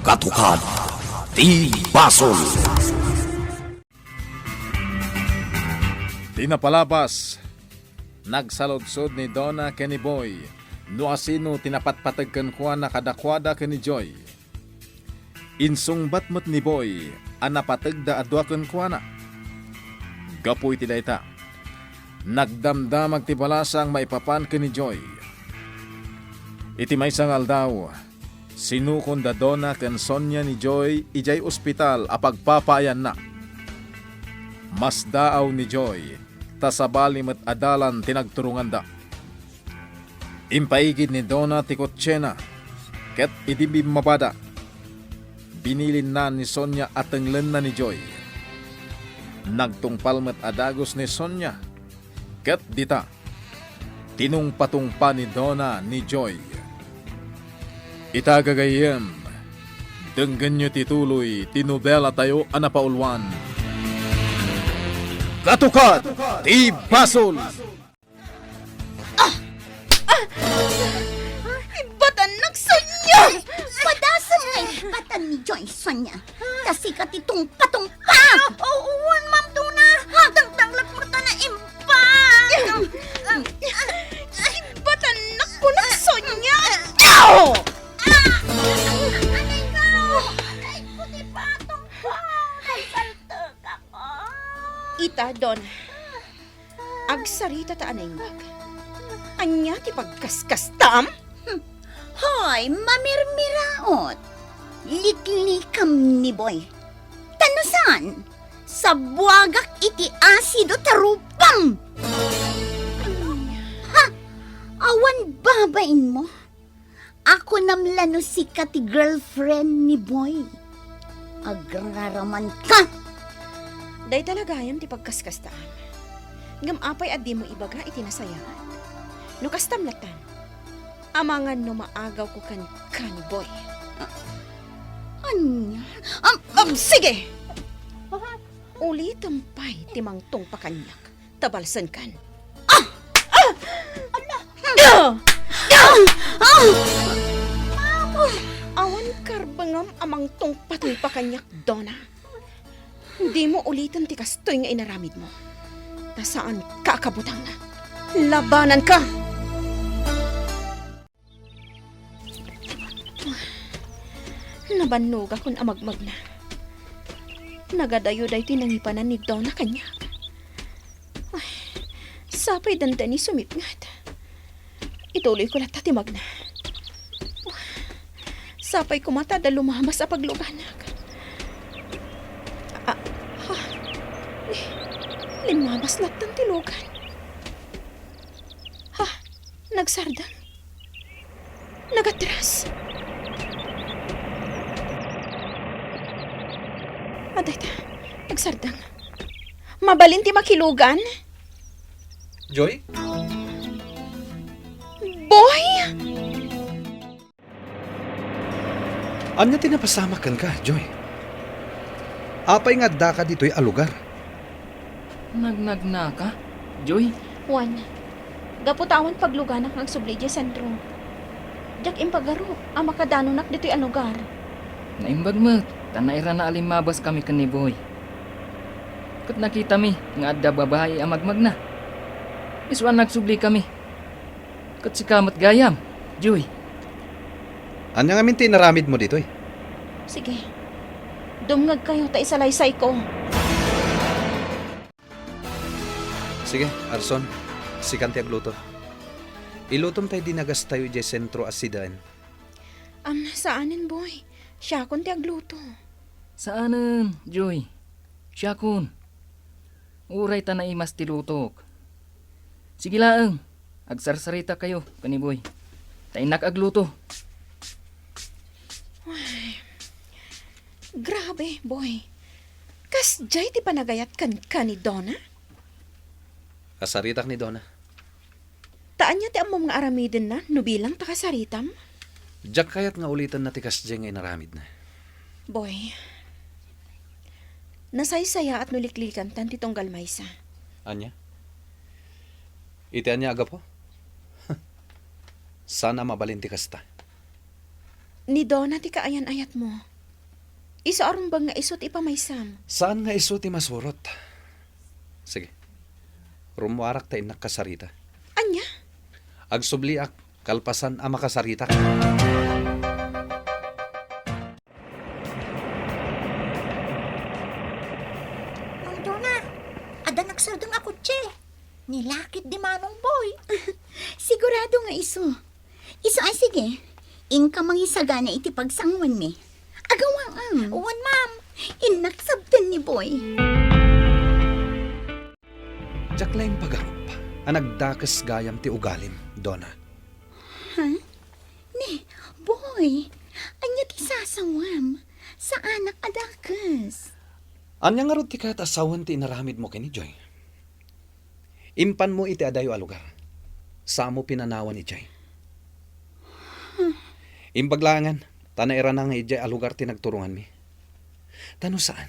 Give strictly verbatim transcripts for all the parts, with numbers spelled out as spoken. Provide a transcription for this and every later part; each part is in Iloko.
Katukad ti basol. Ti napalabas, nagsaludsod ni Donna ken ni Boy no asino ti napatpateg kenkuana kadakuada ken ni Joy. Insungbat met ni Boy a napategda a dua kenkuana. Gapu iti dayta, nagdamdamag ti balasang maipapan ken ni Joy. Iti maysa nga aldaw, sinukon da Donna ken Sonia ni Joy idiay ospital a pagpapaayanna. Masdaaw ni Joy, ta sabali met a dalan ti nagturonganda. Impaigid ni Donna ti kotsena, ket idi bimmabada, binilinna ni Sonia a tenglenna ni Joy. Nagtungpal met a dagus ni Sonia, ket dita, tinungpatungpa ni Donna ni Joy. Ita gagayyem, denggenyo ti tuloy ti nobelatayo a napauluan. Katukad ti Basol! Ibatannak, Sonia! Padasem nga ibatan ni Joy, Sonia. Ta sika ti tungpatungpa! Awan, Ma'am Donna! Dangdanglat mo ta na impan! Ibatannak, kunak, Sonia! Aw! Aray ko! Ay, puti patong ko! Nagsaltek ako! Ita, Donna. Agsarita ta a naimbag. Ania ti pagkaskastam? Hmm. Hoy, mamirmiraot! Liklikam ni Boy. Ta no saan, sabuagak iti asido ta rupam! Ha? Awan babain mo? Akunam la no sika ti girlfriend ni Boy. Agraraman ka! Dayta la gayam ti pagkaskastaan. Ngem apay a dimo ibaga iti nasayaat? No kastam lattan, amangan no maagawko kenka ni Boy. Ania? Am, am, sige! Ulitem pay ti mangtungpa kaniak. Tabalsenkan. Ah! Ah! Ala! Ah! Ah! Ah! Awan karbengam a mangtungpatungpa kaniak, Donna. Dimo uliten ti kastoy nga inaramidmo. Ta saanka a kabutang. Labananka! Nabannogakon a magmagna. Nagadayo daytoy nangipanan ni Donna kaniak. Ay, sapay dandani sumipnget. Ituloyko latta ti magna. Sapay koma ta adda lumabas a pagluganak. Ah, ha? Limmabas lattan ti lugan. Ha? Nagsardeng? Nagatras? Adayta, nagsardeng. Mabalin ti makilugan? Joy? Boy! Ania ti napasamak kenka, Joy? Apay nga addaka ditoy a lugar? Nagnagnaka, Joy? Juan, gapu ta awan pagluganak nga agsubli idiay sentro, diak impagarup a makadanonak ditoy a lugar. Naimbag met ta nairana a limmabaskami ken ni Boy. Ket nakitami nga adda babai a magmagna. Isuan nga agsublikami. Ket sika met gayam, Joy. Ania ngamin ti inaramidmo ditoy? Sige. Dumngegkayo ta isalaysayko. Sige, Arson, sikan ti agluto. Ilutom tay dinagastayo idiay sentro a sidaen. Am, saanen, Boy. Siakon ti agluto. Saanen, Joy. Siakon. Uray ta naimas ti lutok. Sige laeng, agsarsarita kayo ken ni Boy. Ta innak agluto. Ay, grabe, Boy. Kasdiay ti panagayat kenka ni Donna? Kasaritak ni Donna. Ta ania ti ammom nga aramidenna no bilang ta kasaritam? Diak kayat nga ulitenna ti kasdiay nga inaramidna. Boy, nasaysayaat no liklikantan ti tunggal maysa. Ania? Iti ania a gapu? Saan a mabalin ti kasta. Ni Donna ti kaayan-ayatmo. Isu a rumbeng nga isu ti ipamaysam. Saan nga isu ti masurot? Sige. Rummuarak ta innak kasarita. Ania? Agsubliak, kalpasan a makasaritak. Mang Dona, adda nagsardeng a kotse. Ni lakit di Manong Boy. Sigurado nga isu. Isu a sige. Inka mangisagana iti pagsanguanmi. Agawaam. Wen, ma'am. Innak sabten ni Boy. Diak la impagangop a nagdakes gayam ti ugalim, Dona. Ha? Ni, Boy, ania ti sasawam? Saanak a dakes. Ania ngarud ti kayat a sawen ti inaramidmo ken ni Joy? Impanmo iti adayo a lugar. Saanmo pinanawan idiay. Imbag laengen, ta nairana nga idiay a lugar ti nagturonganmi. Ta no saan,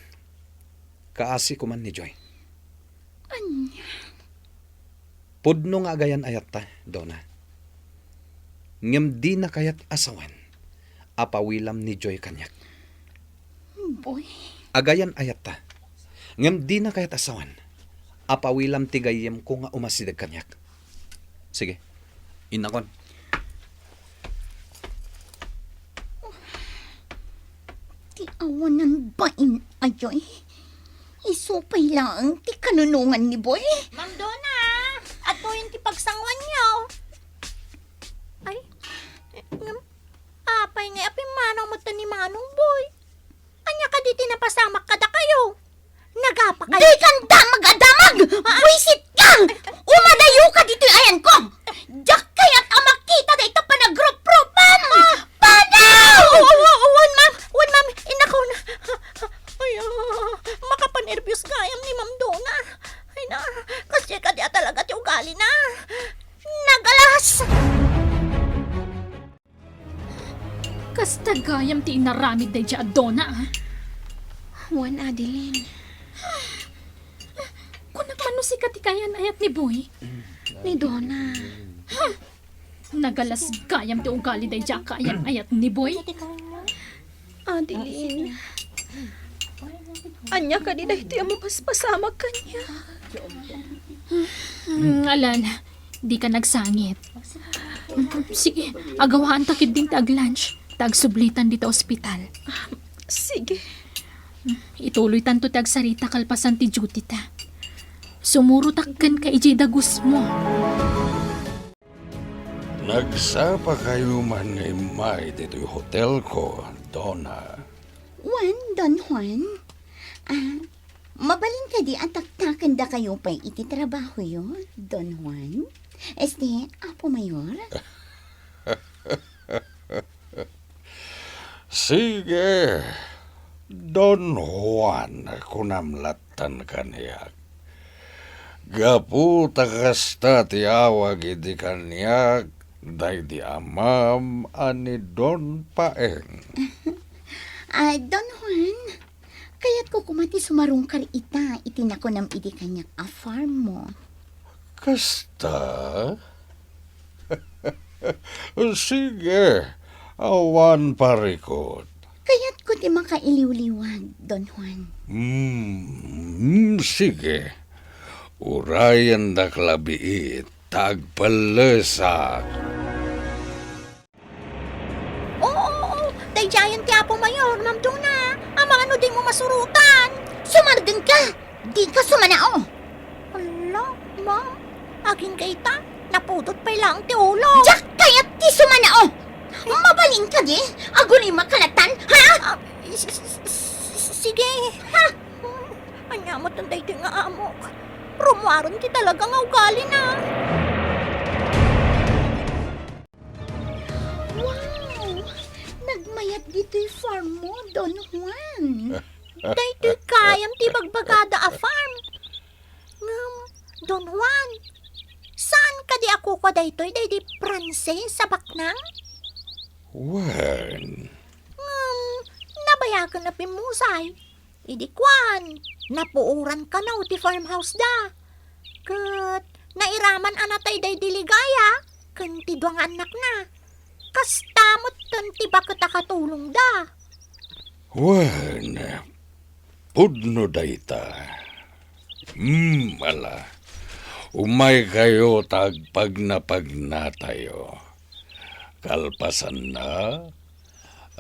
kaasi koman ni Joy. Ania? Pudno nga agayan-ayatta, Dona. Ngem dina kayat a sawen a pawilam ni Joy kaniak. Boy. Agayan-ayatta. Ngem dina kayat a sawen a pawilam ti gayyemko nga umasideg kaniak. Sige, innakon. Ti awanan bain a Joy. Isu pay laeng ti kanunongan ni Boy. Ma'am Dona, adtoyen ti pagsanguanyo. Ay, ngem, apay nga apimmanaw met ni Manong Boy? Ania kadi ti napasamak kadakayo? Nagapa kayo? Dikan damag a damag! Ah! Buisit ka! Umadayo ka ditoy ayanko! Diak kayat a makita dayta panagruprupan! Ah! Panaw! Oh, oh, oh, wen, ma'am! Wen, ma'am! Inakon! Ay, ah, makapanerbios gayam ni Ma'am Dona. Ay na, kasi kadi a talaga ti ugali na. Nagalas! Kasta gayam ti inaramid daydiay a Dona, a? Wen, Adeline. Kunak man no sika ti kaayan-ayat ni Boy? Ni Dona. Ha? Nagalas gayam ti ugali daydiay a kaayan-ayat ni Boy. Adeline. Ania kadi daytoy a mapaspasamak kaniak? Hmm, ala, dika nagsangit. Sige, agawaanta ketdin ti ag-lunch. Ta agsublitan dita ospital. Sige. Ituloytanto ti agsarita kalpasan ti duty ta. Sumurotak kenka idiay dagusmo. Nagsapa kayo man nga immay ditoy hotelko, Dona. Wen, Don Juan. Ah, mabalin kadi a taktakendakayo pay iti trabahoyo, Don Juan? Este, Apo Mayor? Sige, Don Juan, kunam lattan kaniak. Gapu ta kasta ti awag idi kaniak, daydi amam a ni Don Paeng. Ah, Don Juan, kayatko koma ti sumarungkar ita iti nakunam idi kaniak a farmmo. Kasta? Sige, awan parikut. Kayatko ti makailiwliwag, Don Juan. Hmm, sige. Urayendak labiit ta agpellesak. Oo, oo, daydiayen ti Apo Mayor, Ma'am Dona. Amangan no dimo masurotan. Sumardeng ka! Dika sumanao! Ala, ma'am, agingga ita, napudot pay laeng ti ulo. Diak kayat ti sumanao! Mabalin kadi? Agulima ka latan, ha? Ah, s-, s-, s-, s-, sige. Ha? Ania met daytoy nga amok? Rummuaren ti talaga nga ugalina. Wow! Nagmayat ditoy farmmo, Don Juan. Daytoy gayam ti bagbagada a farm. Ngem, Don Juan, saan kadi a kukua daytoy daydi Frances a baknang? Wen. Ngem, nabayagen a pimmusay. Idi kuan, napuoran kano ti farmhouse da. Ket nairaman a natay daydi Ligaya ken ti dua nga annakna. Kasta metten ti baket a katulongda. Wen, pudno dayta. Hmm, ala. Umaykayo ta agpagnapagnatayo. Kalpasanna,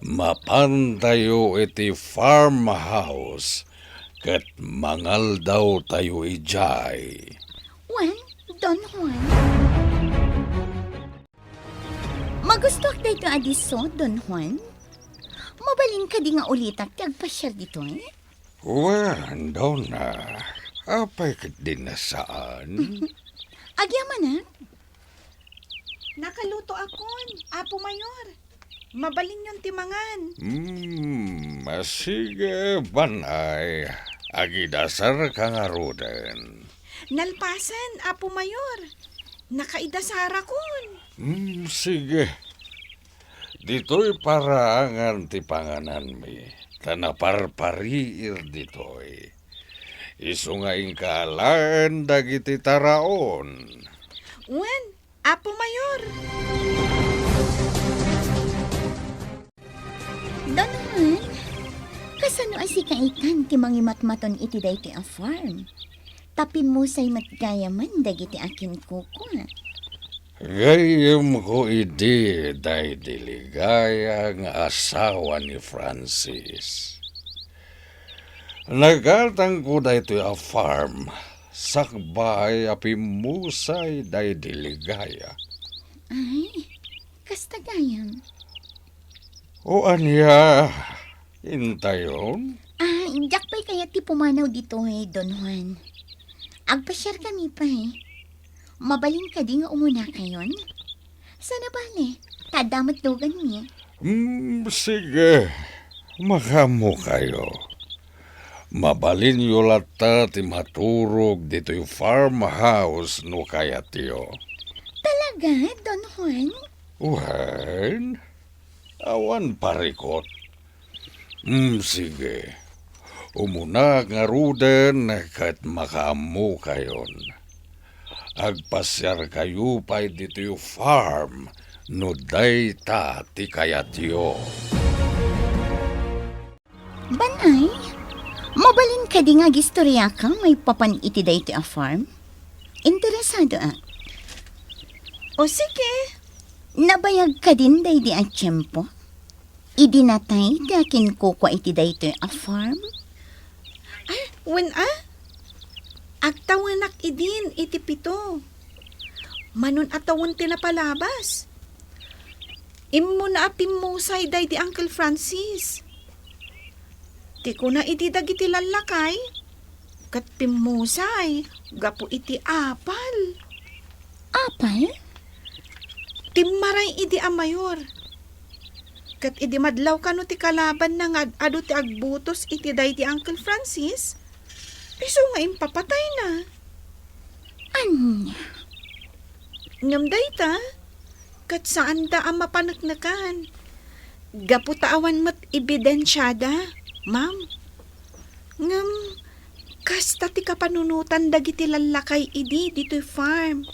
mapantayo iti farmhouse ket mangaldawtayo idiay. Wen, Don Juan. Magustuak daytoy a disso, Don Juan. Mabalin kadi nga ulitak ti agpasiar ditoy? Wen, Donna, apay ketdi a saan? Agyamanak. Nakalutoakon, Apo Mayor. Mabalinyon ti mangan. Hmm, sige, Banay. Agidasarka ngaruden. Nalpasen, Apo Mayor. Nakaidasarakon. Hmm, sige. Ditoy parangan ti pangananmi, ta naparpariir ditoy. Isu nga inka alaen dagiti taraon. Wen, Apo Mayor. Don Juan, kasano a sika itan ti mangimatmaton iti daytoy a farm? Ta pimmusay met gayamen dagiti akinkukua. Gayyemko idi daydi Ligaya nga asawa ni Francis. Nagatangko daytoy a farm sakbay a pimmusay daydi Ligaya. Ay, kasta gayam. O ania, intayon? Ah, diak pay kayat ti pumanaw ditoy, Don Juan. Agpasiarkami pay. Mabalin kadi nga umunakayon? Saan a bale, ta adda met luganmi. Hmm, sige. Makaammokayo. Mabalinyo latta ti maturog ditoy farmhouse no kayatyo. Talaga, Don Juan? Wen, awan parikot. Hmm, sige. Umunak ngaruden ket makaammokayon. Agpasiarkayo pay ditoy farm no dayta ti kayatyo. Banay, mabalin kadi nga agistoriaka maipapan iti daytoy a farm? Interesadoak. O sige. Nabayag kadin daydi a tiempo? Idi natay ti akinkukua iti daytoy a farm? Ay, wen a? Agtawenak idin iti pito. Manon a tawen ti napalabas. Immuna a pimmusay daydi Uncle Francis. Ti kuna idi dagiti lallakay, ket pimmusay gapu iti apal. Apay? Timmaray idi a mayor. Ket idi madlaw kano ti kalabanna nga ad-adu ti agbutos iti daydi Uncle Francis, isu nga impapatayna. Ania? Ngem dayta, ket saanda a mapaneknekan. Gapu ta awan met ebidensiada, ma'am. Ngem, kasta ti kapanunotan dagiti lallakay idi ditoy farm.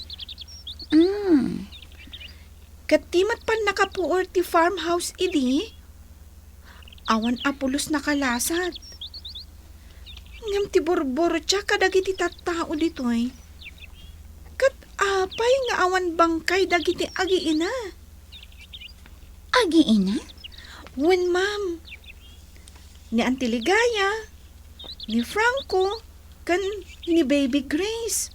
Mm. Ket ti met pannakapuor ti farmhouse idi, awan a pulos nakalasat. Ngem ti burburtia kadagiti tattao ditoy, ket apay nga awan bangkay dagiti agiina? Agiina? Wen, ma'am. Ni Auntie Ligaya, ni Franco, ken ni Baby Grace.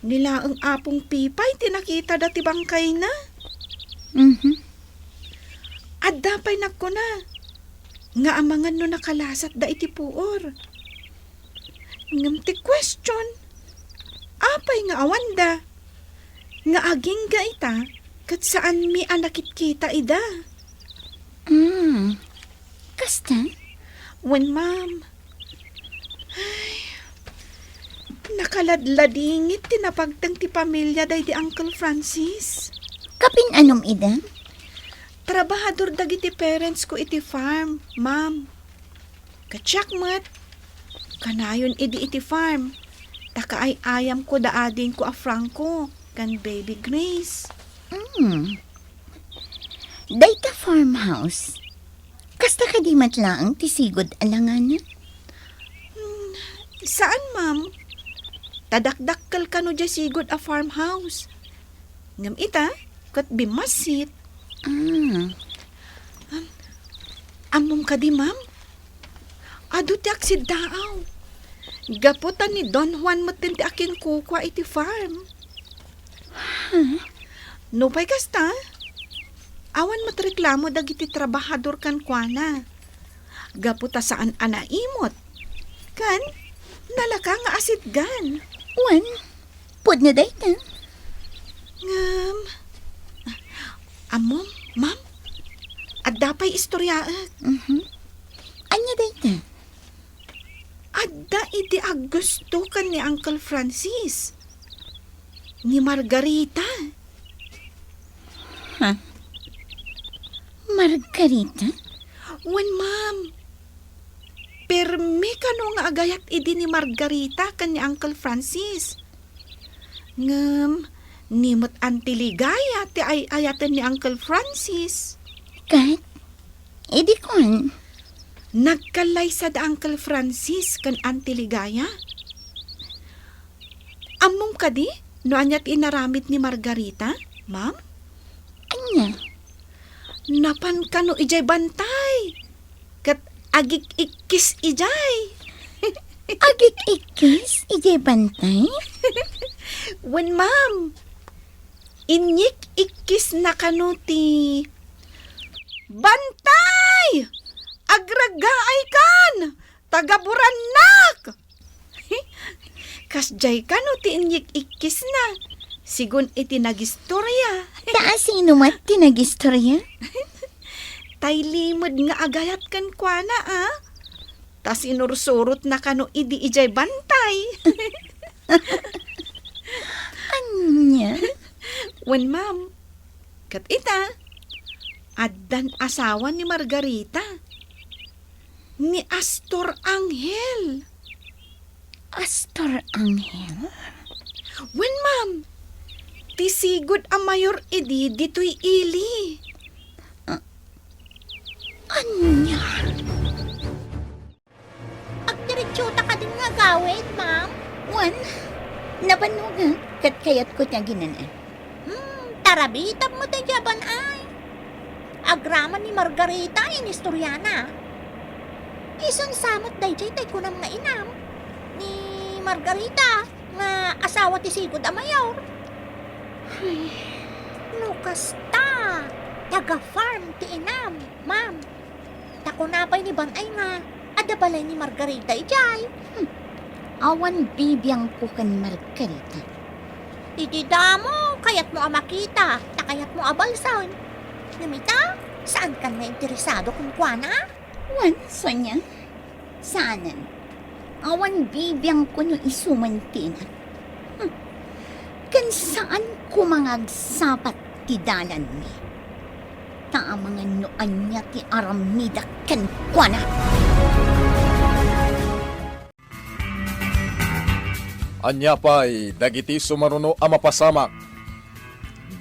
Ni laeng Apong Pipay ti nakitada ti bangkayna. Mhm. Adda pay nagkuna nga amangan no nakalasatda iti puor. Ngem ti question, apay nga awanda? Nga agingga ita, ket saanmi a nakitkita ida. Mm. Kasta? Wen, ma'am. Ay, nakaladladingit ti napagteng ti pamilia daydi Uncle Francis. Kapin-anom ida? Trabahador dagiti parents ko iti farm, ma'am. Ket siak met, kanayon idi iti farm, ta kaay-ayamko da adingko a Franco ken Baby Grace. Mm. Dayta farmhouse. Kasta ka Di met laeng ti sigud a langana? Hmm, saan, ma'am. Ta dakdakkel kano diay sigud a farmhouse. Ngem ita, ket bimmassit. Ah. Ammom kadi, ma'am? Adu ti agsiddaaw. Gapu ta ni Don Juan metten ti akinkukua iti farm. Huh? Nupay kasta, awan met reklamo dagiti trabahador kenkuana. Gapu ta saan a naimot. Ken, nalaka nga asitgan. Wen, pudno dayta. Ngem, ammom, ma'am, adda pay istoriaek. Mhm. Ania dayta? Adda idi Augusto ken ni Uncle Francis. Ni Margarita. Ha? Margarita? Wen, ma'am. Permi kano nga agayat idi ni Margarita ken ni Uncle Francis. Ngem, ni met Auntie Ligaya ti ay-ayaten ni Uncle Francis. Ket, idi kuan? Nagkallaysa da Uncle Francis ken Auntie Ligaya. Ammom kadi no ania ti inaramid ni Margarita, ma'am? Ania? Napan kano idiay bantay, ket agik-ikkis idiay. Agik-ikkis idiay bantay? Wen, ma'am. Inyik-ikkisna kano ti, "Bantay! Agreggaaykan! Taga Burannak!" Kasdiay kano ti inyik-ikkisna, sigun iti nagistoria. Ta sino met ti nagistoria? Tay limed nga agayat kenkuana, a? Ta sinursurotna kano idi idiay bantay. Ania? Wen, ma'am. Ket ita, addan asawa ni Margarita. Ni Astor Angel. Astor Angel? Wen, ma'am. Ti sigud a mayor idi ditoy ili. Ah, ania? Agdiretsota kadin nga agawid, ma'am? Wen, nabannogan, ket kayatko ti aginan-an. Hmm, tarabitab met daydiay a ban-ay. Agraman ni Margarita inistoriana. Isun sa met daydiay tay kunam nga inam ni Margarita nga asawa ti sigud a mayor. Ay, no kasta, taga-farm ti inam, ma'am. Ta kuna pay ni Ban-ay nga adda balay ni Margarita idiay. Hmm. Awan bibiangko ken Margarita. Idi damo, kayatmo a makita, ta kayatmo a balsen. Ngem ita, saankan nga interesado kenkuana? Wen, Sonia, saanen. Awan bibiangko no isu man ti ina. Hmm. Ken saan koma nga agsabat ti dalanmi. Ta amangan no ania ti aramidak kenkuana. Ania pay dagiti sumaruno a mapasamak?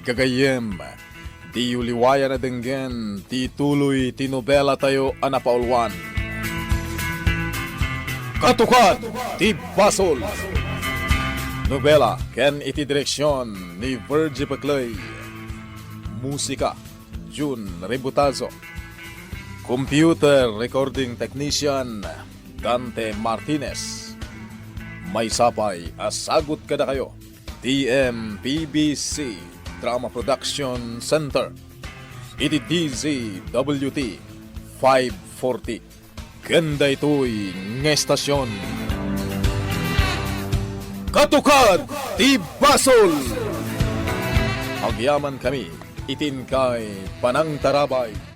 Gagayyem, diyo liwayan a denggen ti ituloy ti nobelatayo a napauluan, Katukad ti Basol. Nobela ken iti direksion ni Virgie Peclay. Musika, Jun Rebutazo. Computer recording technician, Dante Martinez. Maysa pay a sagut kadakayo ti M P B C Drama Production Center iti D Z W T five forty. Ken daytoy nga estasion, Katukad ti Basol! Agyamankami iti inkay panangtarabay.